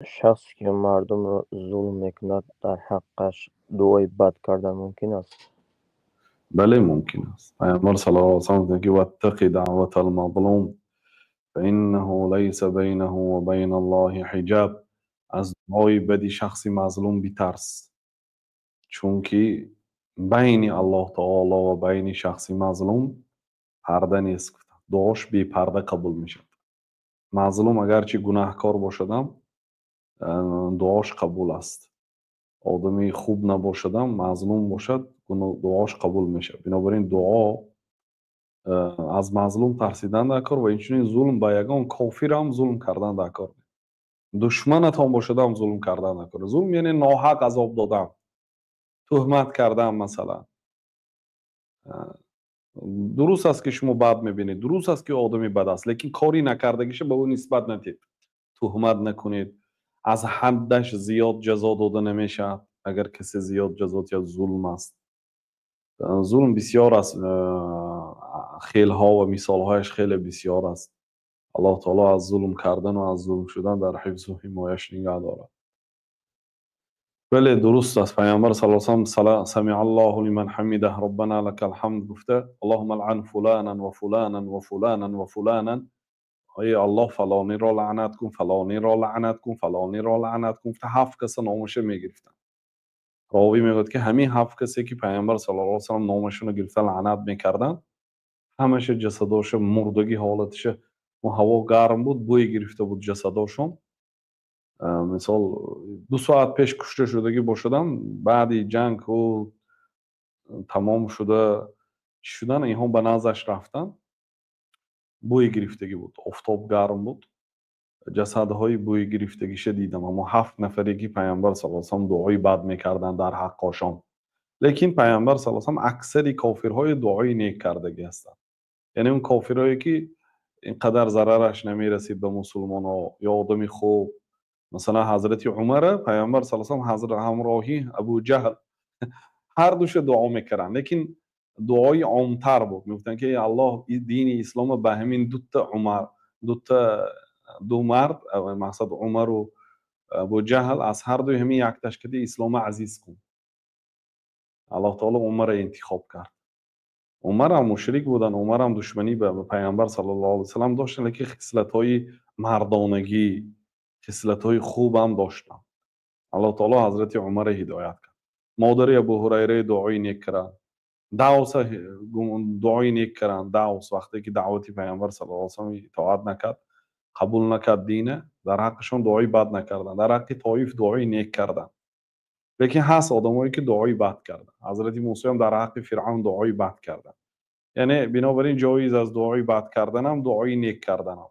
Шахсе ки мардумро зулм мекунад, дар ҳаққаш дуои бад кардан мумкин аст? Бале, мумкин аст. Пайғамбар саллаллоҳу алайҳи васаллам гуфтанд, ки ваттақи даъватал мазлум фаиннаҳу лайса байнаҳу ва байналлоҳи ҳиҷаб. Аз дуои бади шахси мазлум битарс, чунки байни Аллоҳ таоло ва байни шахси мазлум парда нест, гуфтанд. Дуош бепарда қабул мешавад. Мазлум агарчи гунаҳкор бошадам, дуош қабул аст. Одами хуб набошадам, мазлум бошад, дуош қабул мешавад. Бинобар ин дуо аз мазлум тарсидан дар кор ва инчунин зулм ба ягон кофирам зулм кардан дар кор. Душманатон бошадам, зулм кардан дар кор. Зулм яъне ноҳақ азоб додан, туҳмат кардан масалан. Дуруст аст, ки шумо бад мебинед, дуруст аст, ки одами бад аст, лекин кори накардагиша ба ӯ нисбат надиҳед, туҳмат накунед. Аз ҳаддаш зиёд ҷазо дода намешавад. Агар касе зиёд ҷазо диҳад, зулм аст. Зулм бисёр аст, хелҳо ва мисолҳояш хеле бисёр аст. Аллоҳ таоло аз зулм кардану аз зулм шудан дар ҳифзу ҳимояш нигаҳ дорад. Бале, дуруст аст. Пайғамбар саллаллоҳу алайҳи васаллам самиаллоҳу лиман ҳамидаҳ, роббана лакал ҳамд гуфта, аллоҳумма лъан фуланан ва фуланан ва фуланан ва фуланан, эй Аллоҳ, фалониро лаънат кун, фалониро лаънат кун, фалониро лаънат кун гуфта, ҳафт каса номаша мегирифтанд. Ровӣ мегӯяд, ки ҳамин ҳафт касе, ки Пайғамбар саллаллоҳу алайҳи васаллам номашонро гирифта лаънат мекарданд, ҳамаша ҷасадоша мурдагӣ ҳолатиша, ҳаво гарм буд, бӯй гирифта буд ҷасадошон. Мисол, 2 соат пеш кушта шудагӣ бошадам, баъди ҷанг ӯ тамом шуда чӣ шудан, инҳо ба наздаш рафтанд, бӯй гирифтагӣ буд, офтоб гарм буд, ҷасадҳои бӯй гирифтагиша дидам. Аммо ҳафт нафаре, ки Пайғамбар саллаллоҳу алайҳи васаллам дуои бад мекарданд дар ҳаққошон. Лекин Пайғамбар саллаллоҳу алайҳи васаллам аксари кофирҳои дуои нек кардагӣ ҳастанд, яъне он кофирҳое, ки ин қадар зарараш намерасид ба мусулмонҳо ё одами хуб. Масалан, ҳазрати Умара Пайғамбар саллаллоҳу алайҳи васаллам ҳамроҳи Абу Ҷаҳл ҳар душа дуо мекарданд, лекин дуои омтар буд. Мегуфтанд, ки эй Аллоҳ, дини ислома ба ҳамин дута Умар, дута ду мард, мақсад Умару Абу Ҷаҳл, аз ҳар дуи ҳамин якташ кади ислома азиз кун. Аллоҳ таоло Умара интихоб кард. Умарам мушрик буданд, Умарам душманӣ ба Пайғамбар саллаллоҳу алайҳи васаллам доштанд, лекин хислатҳои мардонагӣ, хислатҳои хубам доштанд. Аллоҳ таоло ҳазрати Умара ҳидоят кард. Модари Абу Ҳурайраи дуои нек карданд, Давса дуои нек карданд. Давс вақте ки даъвати Пайғамбар саллаллоҳу алайҳи васаллам итоат накард, қабул накард дина, дар ҳаққашон дуои бад накарданд. Дар ҳаққи Тоиф дуои нек карданд. Лекин ҳаст одамое, ки дуои бад карданд. Ҳазрати Мусоам дар ҳаққи Фиръавн дуои бад карданд. Яъне бинобар ин ҷоиз аст дуои бад карданам, дуои нек карданам.